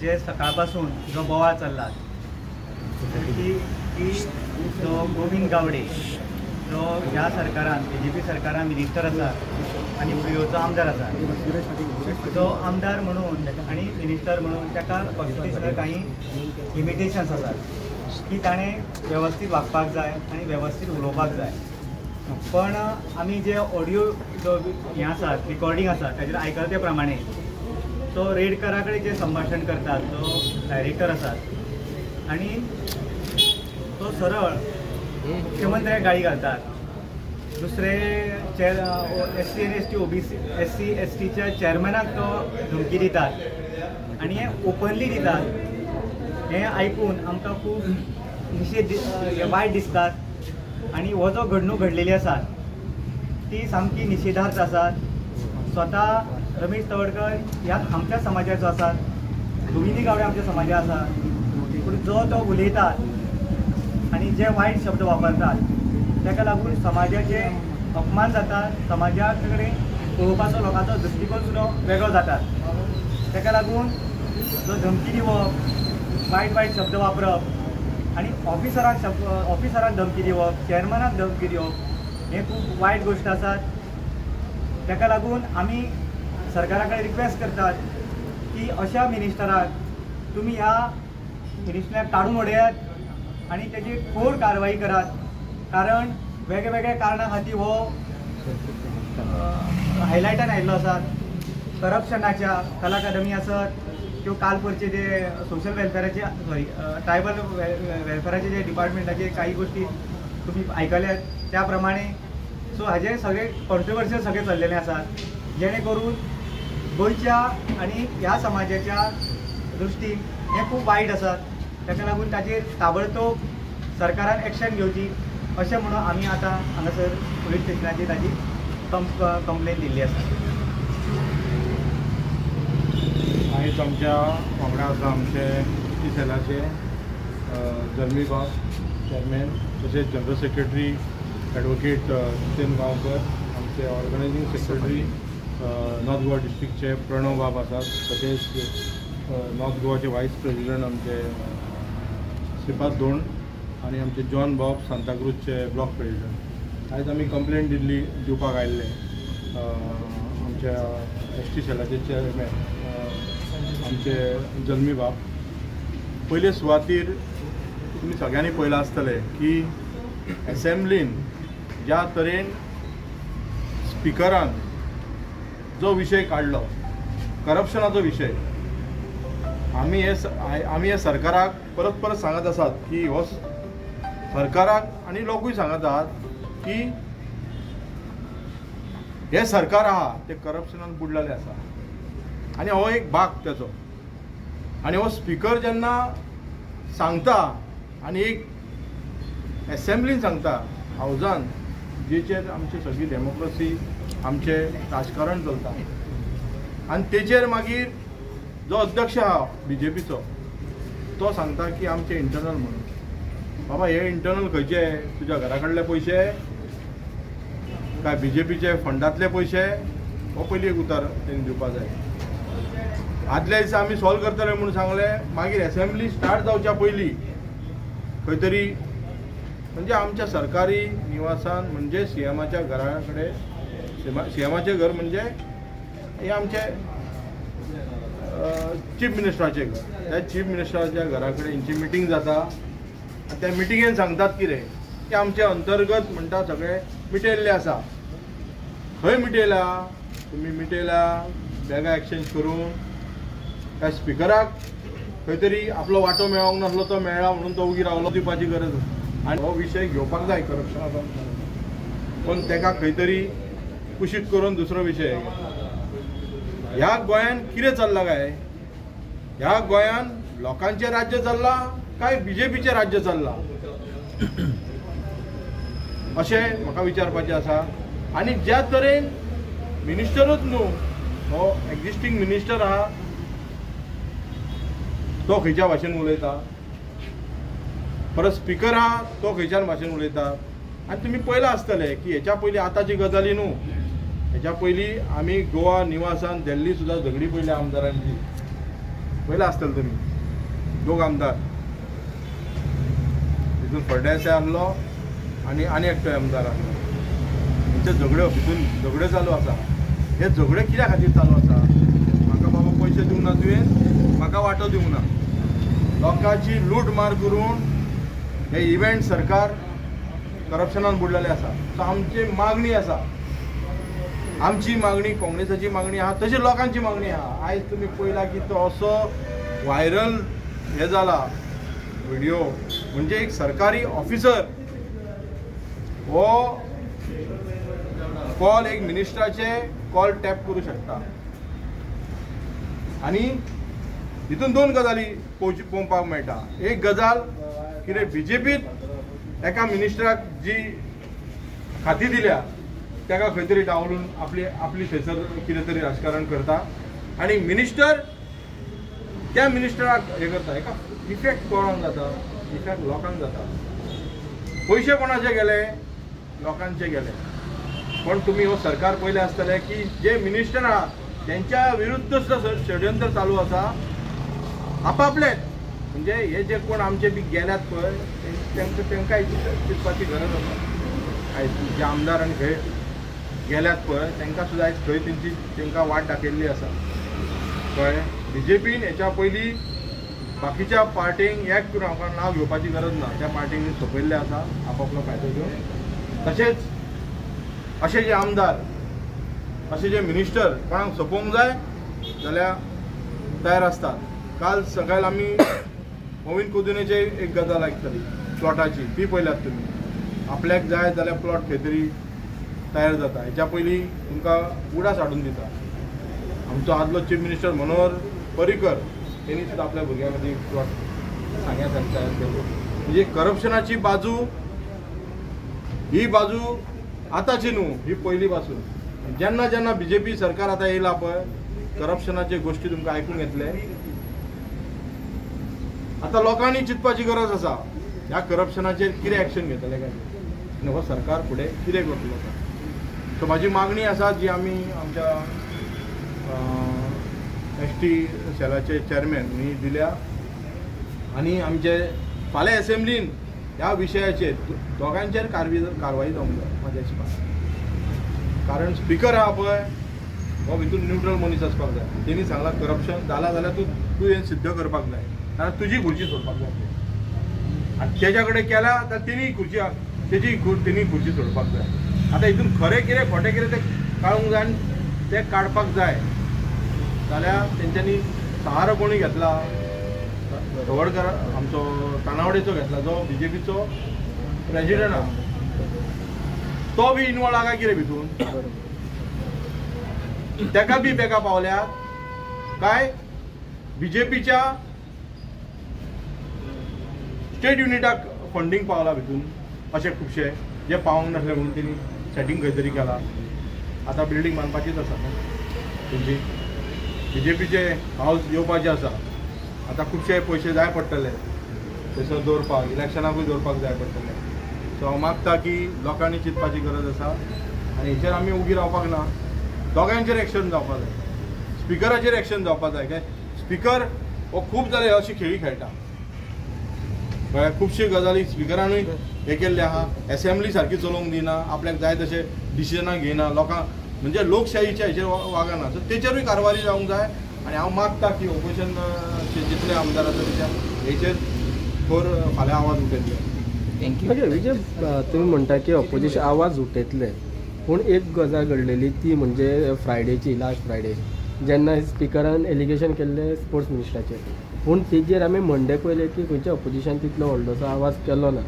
जे सकाळपासून जो बोवाळ चल्ला की की जो गोविंद गावडे जो ह्या सरकारान बीजेपी सरकारान मिनिस्टर आसा आनी प्रियोचो आमदार आसा, जो आमदार म्हणून आनी मिनिस्टर म्हणून ताका कॉन्स्टिट्युशनल काही लिमिटेशन्स आसात की ताणें वेवस्थीत वागपाक जाय आनी वेवस्थीत उलोवपाक जाय. पण आमी जे ऑडियो जो हें आसा रिकॉर्डिंग आसा ताजेर आयकला ते प्रमाणे तो रेडकरा कडेन जे संभाशण करतात जो डायरेक्टर आसात आनी तो सरळ मुख्यमंत्र्याक गाळी घालतात, दुसरे चेर SC आनी ST OBC SC STच्या चेअरमॅनाक तो धमकी दितात आनी हें ओपनली दितात. हें आयकून आमकां खूब निशेध वायट दिसतात आनी हो जो घडणूक घडलेली आसा ती सामकी निशेधार्थ आसा. स्वता रमेश तवडकर ह्या आमच्या समाजाचो आसा, गोविंद गावडे आमच्या समाजा आसा, पूण जो तो उलयतात आनी जे वायट शब्द वापरतात ताका लागून समाजाचे अपमान जाता, समाजा कडेन पळोवपाचो लोकांचो दृश्टिकोन सुद्दां वेगळो जाता. ताका लागून जो धमकी दिवप, वायट वायट शब्द वापरप आनी ऑफिसराक धमकी दिवप, चेअरमॅनाक धमकी दिवप हें खूब वायट गोश्ट आसात. ताका लागून आमी सरकारा कडेन रिक्वेस्ट करतात की अशा मिनिस्टराक तुमी ह्या मिनिस्टराक काडून उडयात आनी तेजी खोड कारवाई करात, कारण वेगवेगळ्या कारणां खातीर हो हायलायटान आयिल्लो आसा. करप्शनाच्या कला अकादमी आसत त्यो काल परचे जे सोशल वेलफेराचे सॉरी ट्रायबल वेलफेराचे जे डिपार्टमेंटाचे काही गोश्टी तुमी आयकल्यात त्या प्रमाणे. सो हाजे सगळे कॉन्ट्रोवर्शियल सगळे चल्लेले आसात, जेणे करून गोंयच्या आनी ह्या समाजाच्या दृश्टीन हें खूब वायट आसात. ताका लागून ताचेर ताबडतोब सरकारान एक्शन घेवची अशें म्हणून आमी आतां हांगासर पुलीस स्टेशनाचेर ताची कंप्लेन दिल्ली आसा. आयज आमच्या वांगडा आसा आमचे एसटी सेलाचे जल्मी बाब चेअरमॅन, तशेंच general secretary advocate Jitendra Gaonkar, आमचे ऑर्गनायझींग सेक्रेटरी नॉर्थ गोवा डिस्ट्रिक्टचे प्रणव बाब आसात, तशेंच नॉर्थ गोवाचे वायस प्रेसिडेंट आमचे श्रीपाद धोंड आनी आमचे जॉन बाब सांताक्रूजचे ब्लॉक प्रेसिडेंट. आयज आमी कंप्लेन दिल्ली दिवपाक आयिल्ले आमच्या एसटी सेलाचे चेअरमॅन आमचे जल्मी बाब. पयले सुवातीर तुमी सगळ्यांनी पळयलां आसतलें की एसेंब्लीन ज्या तरेन स्पिकरान जो विशय काडलो करप्शनाचो विशय, आमी हे सरकाराक परत परत सांगत आसात की हो सरकाराक आनी लोकूय सांगत आहात की हे सरकार आहा ते करप्शनान बुडलेले आसा आनी हो एक भाग तेचो. आनी हो स्पिकर जेन्ना सांगता आनी एक एसेंब्लीन सांगता हावजान, जेचेर आमची सगळी डेमोक्रेसी आमचें राजकारण चलता, आनी तेचेर मागीर जो अध्यक्ष आहा बीजेपीचो तो सांगता की आमचे इंटरनल म्हणून. बाबा हे इंटरनल खंयचे? तुज्या घरा कडले पयशे काय बीजेपीचे फंडांतले पयशे? हो पयली एक उतार तेणी दिवपा जाय. आदल्या दिसा आमी सॉल्व करतले म्हणून सांगलें, मागीर एसेंब्ली स्टार्ट जावच्या पयलीं खंय तरी म्हणजे आमच्या सरकारी निवासान म्हणजे सीएमाच्या घरा कडेन, सीएमाचें घर म्हणजे हें आमचें चीफ मिनिस्टराचें घर, त्या चीफ मिनिस्टराच्या घरा कडेन हेंची मिटींग जाता आनी त्या मिटिंगेन सांगतात कितें की आमचे अंतर्गत म्हणटा सगळें मिटयल्लें आसा. खंय मिटयला तुमी? मिटयला बॅगां एक्सचेंज करून काय स्पिकराक खंय तरी आपलो वांटो मेळोंक नासलो तो मेळ्ळा म्हणून तो उगी रावलो दिवपाची गरज. आनी हो विशय घेवपाक जाय करप्शनाचो, पूण ताका खंय तरी कुशीक करून दुसरो विशय. ह्या गोंयान कितें चल्लां काय? ह्या गोंयान लोकांचें राज्य चल्लां काय बीजेपीचें राज्य चल्लां अशें म्हाका विचारपाचें आसा. आनी ज्या तरेन मिनिस्टरूच न्हू, हो एक्झिस्टींग मिनिस्टर आहा तो खंयच्या भाशेन उलयता, परत स्पिकर आहा तो खंयच्यान भाशेन उलयता. आनी तुमी पळयलां आसतलें की हेच्या पयलीं आतांची गजाली न्हू, हेच्या पयलीं आमी गोवा निवासान दिल्ली सुद्दां झगडी पयल्या आमदारांची. पयला आसतले तुमी दोग आमदार तितून फर्डेसाय आहलो आनी आनी एकटो आमदार आहलो. तेंचे झगड्यो भितून झगड्यो चालू आसा. हे झगडे कित्या खातीर चालू आसा? म्हाका बाबा पयशे दिवंक ना तुवें, म्हाका वांटो दिवंक ना. लोकांची लूट मार करून हे इव्हेंट सरकार करप्शनान बुडलेले आसा. सो आमची मागणी आसा, आमची मागणी काँग्रेसाची मागणी आहा, तशी लोकांची मागणी आहा. आयज तुमी पळयला की तो असो व्हायरल हे जाला व्हिडिओ, म्हणजे एक सरकारी ऑफिसर हो कॉल एक मिनिस्टराचे कॉल टॅप करूं शकता. आनी हितून दोन गजाली पळोवपाक मेळटा. एक गजाल कितें बीजेपीत एका मिनिस्टराक जी खाती दिल्या ताका खंय तरी डावलून आपली आपली थंयसर कितें तरी राजकारण करता आनी मिनिस्टर त्या मिनिस्टराक हें करता. एका इफेक्ट कोणाक जाता? इफेक्ट लोकांक जाता. पयशे कोणाचे गेले? लोकांचे गेले. पण तुमी हो सरकार पयलें आसतलें की जे मिनिस्टर आहा तेंच्या विरुद्ध सुद्दां षडयंत्र चालू आसा आपापलेच. म्हणजे हे जे कोण आमचे बी गेल्यात पळय तेंकां तेंकांय चिंतपाची गरज आसा. आयज जे आमदार आनी खंय गेल्यात पळय तेंकां सुद्दां आयज खंय तेंची तेंकां वाट दाखयल्ली आसा. कळ्ळें? बीजेपीन हेच्या पयलीं बाकीच्या पार्टींक एक करून आमकां नांव घेवपाची गरज ना, त्या पार्टींनी सोंपयल्लें आसा आपापलो फायदो घेवन. तशेंच अशे जे आमदार अशे जे मिनिस्टर कोणाक सोंपोवंक जाय जाल्यार तयार आसतात. काल सकाळ आमी मोविन कुदिन्होचे एक गजाल आयकतली प्लॉटाची, ती पळयल्यात तुमी. आपल्याक जाय जाल्यार प्लॉट खंय तरी तयार जाता. हेच्या पयलीं तुमकां उडास हाडून दिता. आमचो आदलो चीफ मिनिस्टर मनोहर पर्रीकर तेणी सुद्दां आपल्या भुरग्यां खातीर प्लॉट सांग्या सारकें तयार केलो. म्हणजे करप्शनाची बाजू ही बाजू आतांची न्हू, ही पयलीं पासून. जेन्ना जेन्ना बीजेपी सरकार आतां येयला पळय करप्शनाचे गोश्टी तुमकां आयकूंक येतले. आतां लोकांनी चिंतपाची गरज आसा ह्या करप्शनाचेर कितें एक्शन घेतले काय आनी हो सरकार फुडें कितें करतलो. सो म्हाजी मागणी आसा जी आमी आमच्या एस टी सेलाचे चेअरमॅन न्ही दिल्या आनी आमचे फाल्यां एसेंब्लीन ह्या विशयाचेर दोगांचेर कारवाई जावंक जाय म्हाज्या हिशोबान. कारण स्पिकर आहा पळय हो भितून न्युट्रल मनीस आसपाक जाय. तेणी सांगलां करप्शन जालां जाल्यार तूं तूं हें सिद्ध करपाक जाय, नाजाल्यार तुजी खुर्ची सोडपाक जाय. आनी तेज्या कडेन केल्या जाल्यार तेणी खुर्ची तेजी तेणी खुर्ची सोडपाक जाय. आतां हितून खरें कितें खोटें कितें तें काडूंक जाय आनी तें काडपाक जाय जाल्यार तेंच्यांनी सहारो कोणी घेतला? तवडकर आमचो तानावडेचो घेतला जो बीजेपीचो प्रेजिडंट आहा तो बी इनवॉल्व आहा काय कितें भितून? तेका बी बेका पावल्या काय बीजेपीच्या स्टेट युनिटाक फंडींग पावला भितून? अशें खुबशे जे पावंक नासले म्हणून तेणी सेटींग खंय तरी केला. आतां बिल्डींग बांदपाचीच आसा तेंची, बीजेपीचे हावस येवपाचें आसा. आतां खुबशे पयशे जाय पडटले थंयसर दवरपाक, इलेक्शनाकूय दवरपाक जाय पडटले. सो हांव मागता की लोकांनी चिंतपाची गरज आसा आनी हेचेर आमी उगी रावपाक ना. दोगांचेर एक्शन जावपाक जाय, स्पिकराचेर एक्शन जावपाक जाय. काय स्पिकर हो खूब जाले अशी खेळी खेळटा. कळ्ळें? खुबश्यो गजाली स्पिकरानूय हें केल्लें आहा. एसेंब्ली सारकी चलोवंक दिना, आपल्याक जाय तशें डिसिजनां घेयना, लोकांक म्हणजे लोकशाहीच्या हेचेर वागना. सो तेचेरूय कारवाई जावंक जाय. आनी हांव मागता की ओपोजिशन जितले आमदार आसा तेच्या हेचेर थोर फाल्यां आवाज उठयतले. Thank you. Okay विजय, तुमी म्हणटा की ऑपोजिशन आवाज उठयतले, पूण एक गजाल घडलेली ती म्हणजे फ्रायडेची, लास्ट फ्रायडे जेन्ना स्पिकरान एलिगेशन केल्लें स्पोर्ट्स मिनिस्टराचेर, पूण तेजेर आमी मंडे पळयलें की खंयच्या ऑपोजिशन तितलो व्हडलोसो आवाज केलो ना.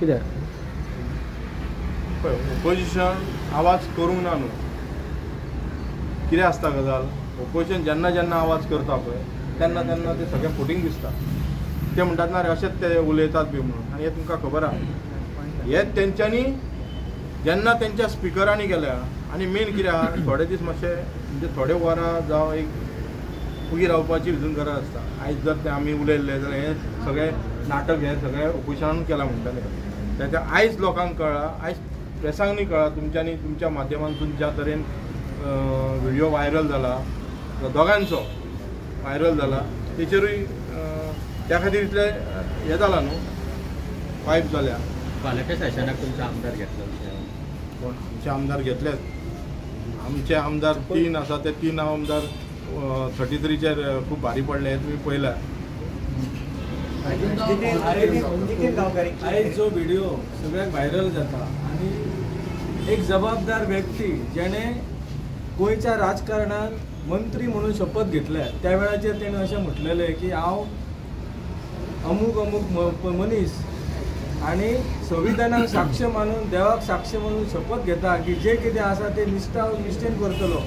कित्याक? पळय ओपोजिशन आवाज करूंक ना न्हू, कितें आसता गजाल, ओपोजिशन जेन्ना जेन्ना आवाज करता पळय तेन्ना तेन्ना ते सगळें फुटींग दिसता. ते म्हणटात ना रे अशेंच ते उलयतात बी म्हणून. आनी हें तुमकां खबर आहा, हें तेंच्यांनी जेन्ना तेंच्या स्पिकरांनी केल्या. आनी मेन कितें आहा, थोडे दीस मातशे म्हणजे थोडे वरां जावं एक उगी रावपाची भितून गरज आसता. आयज जर ते आमी उलयल्ले जाल्यार हें सगळें नाटक हें सगळें ओपोजिशनान केलां म्हणटलें. तेच्या आयज लोकांक कळ्ळां, आयज प्रेसांकूय कळ्ळां, तुमच्यांनी तुमच्या माध्यमांतून ज्या तरेन व्हिडियो व्हायरल जाला, दोगांचो व्हायरल जाला, तेचेरूय त्या खातीर इतलें हें जालां न्हू, पायप जाल्या. फाल्याच्या सेशनाक तुमचे आमदार घेतलो? कोण आमचे आमदार घेतलेच. आमचे आमदार 3 आसा, ते 3 आमदार 33चेर खूब भारी पडले, हे तुमी पळयला. आयज जो व्हिडिओ सगळ्याक व्हायरल जाता आनी एक जबाबदार व्यक्ती जेणे गोंयच्या राजकारणान मंत्री म्हणून शपथ घेतल्या त्या वेळाचेर तेणें अशें म्हटलेलें की हांव अमूक अमूक मनीस आनी संविधानाक साक्ष मानून देवाक साक्ष मानून शपथ घेता की जे कितें आसा तें निश्ठेन करतलो.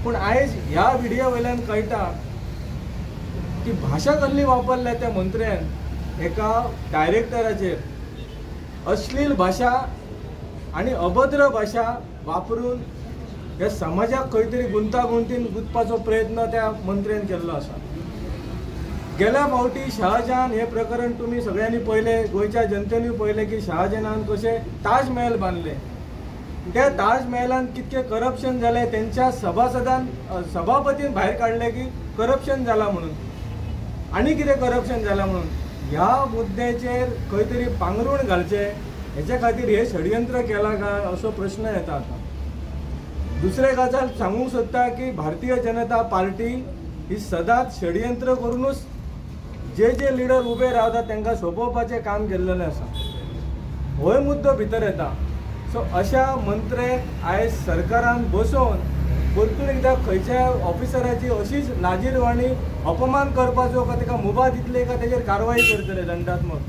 पूण आयज ह्या व्हिडियो वयल्यान कळटा की भाशा कसली वापरल्या त्या मंत्र्यान एका डायरेक्टराचेर अश्लील भाशा आनी अभद्र भाशा वापरून ह्या समाजाक खंय तरी गुंतागुंतीन गुंतपाचो प्रयत्न त्या मंत्र्यान केल्लो आसा. गेल्या फावटी शहाजहान हे प्रकरण तुमी सगळ्यांनी पळयलें, गोंयच्या जनतेनूय पळयलें की शहाजहानान कशें ताजमहल बांदले, त्या ताजमहलान कितकें करप्शन जालें, तेंच्या सभासदान सभापतीन भायर काडलें की करप्शन जालां म्हणून आनी कितें करप्शन जालां म्हणून. ह्या मुद्द्याचेर खंय तरी पांगरूण घालचें हेच्या खातीर हें षडयंत्र केलां काय असो प्रश्न येता. आतां दुसरें गजाल सांगूंक सोदता की भारतीय जनता पार्टी ही सदांच षडयंत्र करुनूच जे जे लिडर उबे रावता तांकां सोंपोवपाचें काम केल्लेलें आसा. होय मुद्दो भितर येता. सो अशा मंत्र्याक आयज सरकारान बसोवन परतून एकदां खंयच्या ऑफिसराची अशीच लाजीरवाणी अपमान करपाचो काय ताका मुभा दितले काय तेजेर कारवाई करतले दंडात्मक,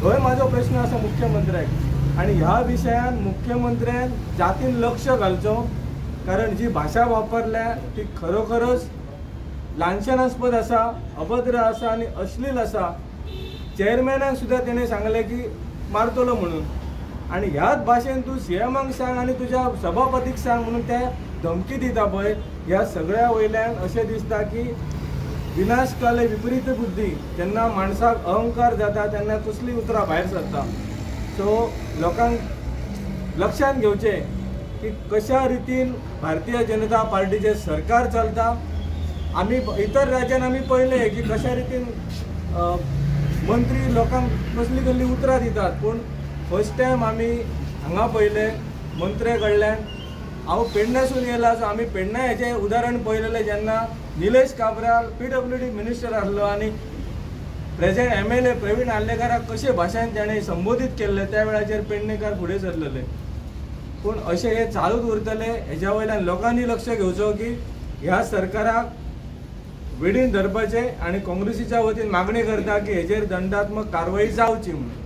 होय म्हाजो प्रश्न आसा मुख्यमंत्र्याक. आनी ह्या विशयान मुख्यमंत्र्यान जातीन लक्ष घालचो, कारण जी भाशा वापरल्या ती खरोखरच लांछनास्पद आसा, अभद्र आसा आनी अश्लील आसा. चेअरमॅनाक सुद्दां तेणें सांगलें की मारतलो म्हणून, आनी ह्याच भाशेन तूं सीएमाक सांग आनी तुज्या सभापतीक सांग म्हणून ते धमकी दिता पळय. ह्या सगळ्या वयल्यान अशें दिसता की विनाशकाले विपरीत बुद्धी, जेन्ना माणसाक अहंकार जाता तेन्ना कसलीं उतरां भायर सरता. सो लोकांक लक्षांत घेवचें की कशा रितीन भारतीय जनता पार्टीचें सरकार चलता. आमी इतर राज्यान आमी पळयलें की कशा रितीन मंत्री लोकांक कसलीं कसलीं उतरां दितात, पूण फर्स्ट टायम आमी हांगा पळयलें मंत्र्या कडल्यान. हांव पेडण्यासून येयला, सो आमी पेडण्या हेचें उदाहरण पळयलेलें जेन्ना निलेश काब्राल PWD minister आसलो आनी प्रेझेंट MLA Praveen आर्लेकाराक कशे भाशेन ताणें संबोधीत केल्लें त्या वेळाचेर पेडणेकार फुडें सरलेले. पूण अशें हें चालूच उरतलें हेज्या वयल्यान लोकांनी लक्ष घेवचो की ह्या सरकाराक वेडीन धरपाचें आनी काँग्रेसीच्या वतीन मागणी करता की हेजेर दंडात्मक कारवाई जावची म्हणून.